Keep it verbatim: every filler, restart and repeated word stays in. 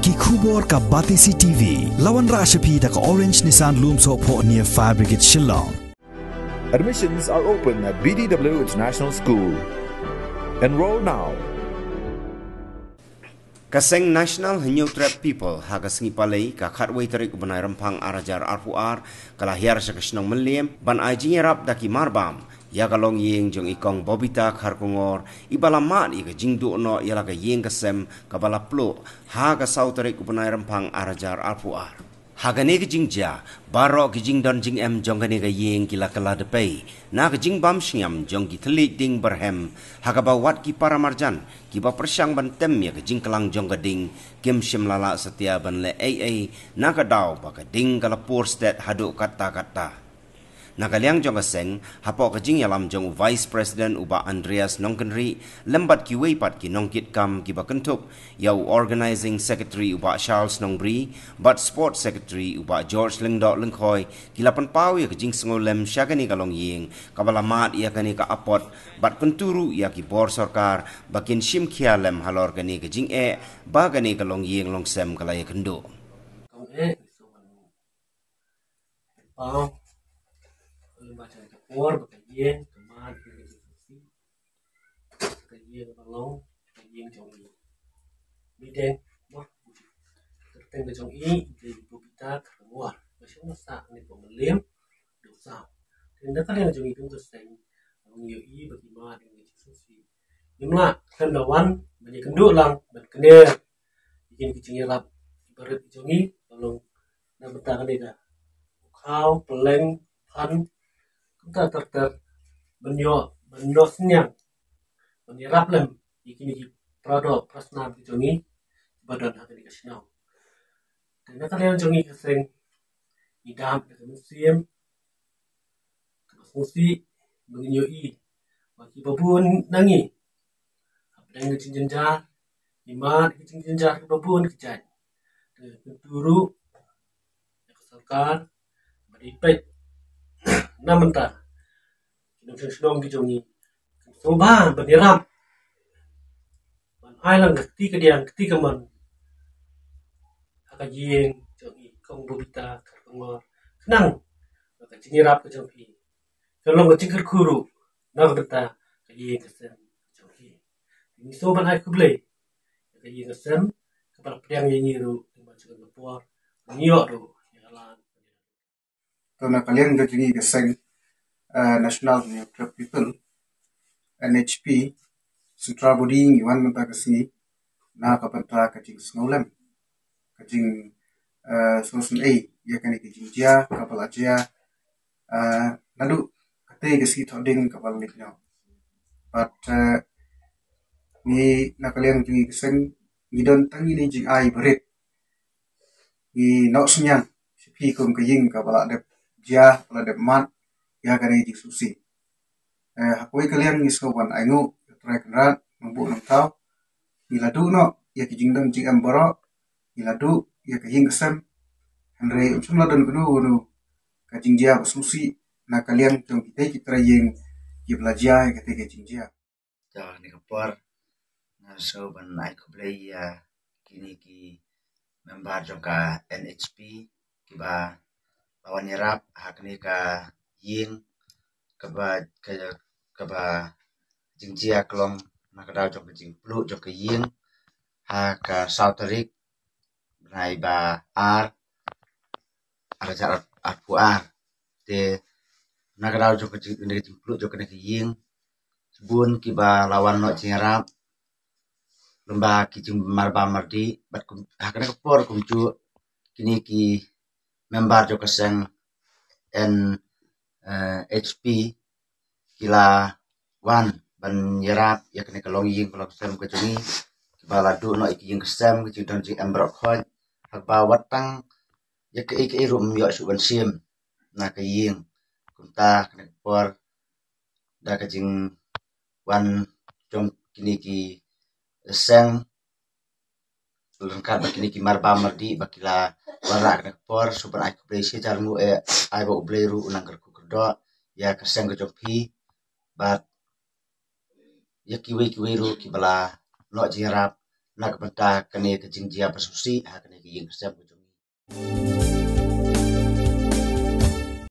Ki khubor ka Batesi T V. La wanrah sha phi da ka Orange Nissan Lumsohphoh near Fire Brigade Shillong. Admissions are open at B D W International School. Enroll now. Ka seng National Hynñiewtrep People ha ka sngi Palei ka khatwei tarik u bnai Rymphang ar hajar arphew ar ka la hiar sha ka shnong Mylliem ban ai jingïarap da ki marbam ïa ka longïing jong i Kong Bobita Kharkongor iba la mad ïa ka jingduh noh ïa la ka ïing ka sem kaba la pluh ha ka saw tarik u bnai Rymphang ar hajar arphew ar. Ha kane ka jingjia baroh ki jingdon jingem jong kane ka ïing ki la kylla dpei na ka jingbam shngiam jong ki thylliej ding barhem ha kaba wat ki paramarjan kiba pyrshang ban tem ïa ka jingkyllang jong ka ding kim shym la lah satia ban leh ei ei na ka daw ba ka ding ka la pur stet haduh katta katta. Na ka liang jong ka seng, hapoh ka jingïalam jong u Vice President u Bah Andreas Nongkynrih lem bad kiwei pat ki nongkitkam kiba kynthup ïa u Organising Secretary u Bah Charles Nongbri bad Sports Secretary u Bah George Lyngdoh Lyngkhoi ki la pynpaw ïa ka jingsngewlem sha kane ka longïing kaba la mad ïa kane ka apot bad kyntu ruh ïa ki bor sorkar ba kin shim khia lem halor kane ka jingeh ba kane ka longïing longsem ka la ïakynduh. Kong eh, so kan pau. Kalau baca ke por, baka yen, kemar, ke si. Baka yen, baka long, baka yen, jong yen. Mideng, wah, terteng ke jong i, ide ibu kita, kemar. Masih masak ni pemelim, dosa. Dan dah kalian jong i, kan terseng. Ang yo i, bagi ma, dengan Yesus si. Nimla, kan lawan, banyak kenduk lang, dan kena. Bikin kucing irap, ibarat jong i, tolong na bynta kane ka u khaw, pylleng, phan, kumta ter ter ban ïoh ban noh synñiang ban ïarap lem ïa kine ki para doh para snam ki jong ngi ba don ha kane ka shnong. Te na ka liang jong ngi ka seng ngi dap da ka mynsiem kaba sngewsih ba ngin ïohi ba kiba bun na ngi hapdeng ka jingjynjar ngi mad ka jingjynjar kaba bun ka jait. Te kyntu ruh ïa ka sorkar ba dei peit na mynta ki nongshong shnong ki jong ngi kan sngewbha ban ïarap ban ai lang ka kti ka diang kti ka mon ha ka ïing jong ngi Kong Bobita Kharkongor khnang ba ka jingïarap ka jong phi kan long ka jingkyrkhu ruh na ka bynta ka ïing ka sem ka jong phi. Ngi sngewbha ban ai khublei ïa ka ïing ka sem kaba la pdiang ïa ngi ruh lyngba jong ka por ngi ïoh ruh ïa ka lad. To na ka liang ka jong ngi ka seng eh, National Hynñiewtrep People, N H P, Central Body ngi wan mynta ka sngi na ka bynta ka jingsngewlem ka jing eh, sngewsynei ïa kane ka jingjia kaba la jia eh, naduh katei ka sngi Thohdieng kaba la leit noh. Bad eh, ngi na ka liang jong ngi ka seng ngi don tang ine jingai barit ngi noh synñiang sha phi kum ka ïing kaba la dep jia ba la dep mad ïa kane ka jingsngewsih. Eh, ha kawei ka liang ngi sngewbha ban ainguh ïa U Trai Kynrad Nongbuh Nongthaw ngi la duh noh ïa ki jingdon jingem baroh ngi la duh ïa ka ïing ka sem hynrei ym shym la don kano kano ka jingjia ba sngewsih na ka liang jong kitei ki trai ïing kiba la jia ïa katei ka jingjia. Te ha kane ka por nga sngewbha ban ai khublei ïa kine ki member jong ka N H P kiba la wan ïarap ha kane ka ïing kaba ka kaba jingjia ka long na ka daw jong ka jingpluh jong ka ïing ha ka saw tarik bnai ba ar ar hajar arphew ar. Te na ka daw jong ka jing ka jingpluh jong kane ka ïing bun kiba la wan noh jingïarap lyngba ki jingmarbam mardih bad kum ha kane ka por kumjuh kine ki member jong ka seng N H P ki la wan ban ïarap ïa kane ka longïing ka longsem ka jong ngi kiba la duh noh ïa ki ïing ka sem ki jingdon jingem baroh khoit ha kaba wat tang ïa kaei kaei ruh ym ïoh shuh ban shim na ka ïing. Kumta kane ka por da ka jingwan jong kine ki seng ryngkat bad kine ki marbam mardih ba ki la wanrah kane ka por sngewbha ban ai khublei shi hajar nguh eh ai ba U Blei ruh u nang kyrkhu kyrdoh ïa ka seng ka jong phi bad ïa kiwei kiwei ruh kiba la noh jingïarap na ka bynta kane ka jingjia ba sngewsih ha kane ka ïing ka sem ka jong ngi.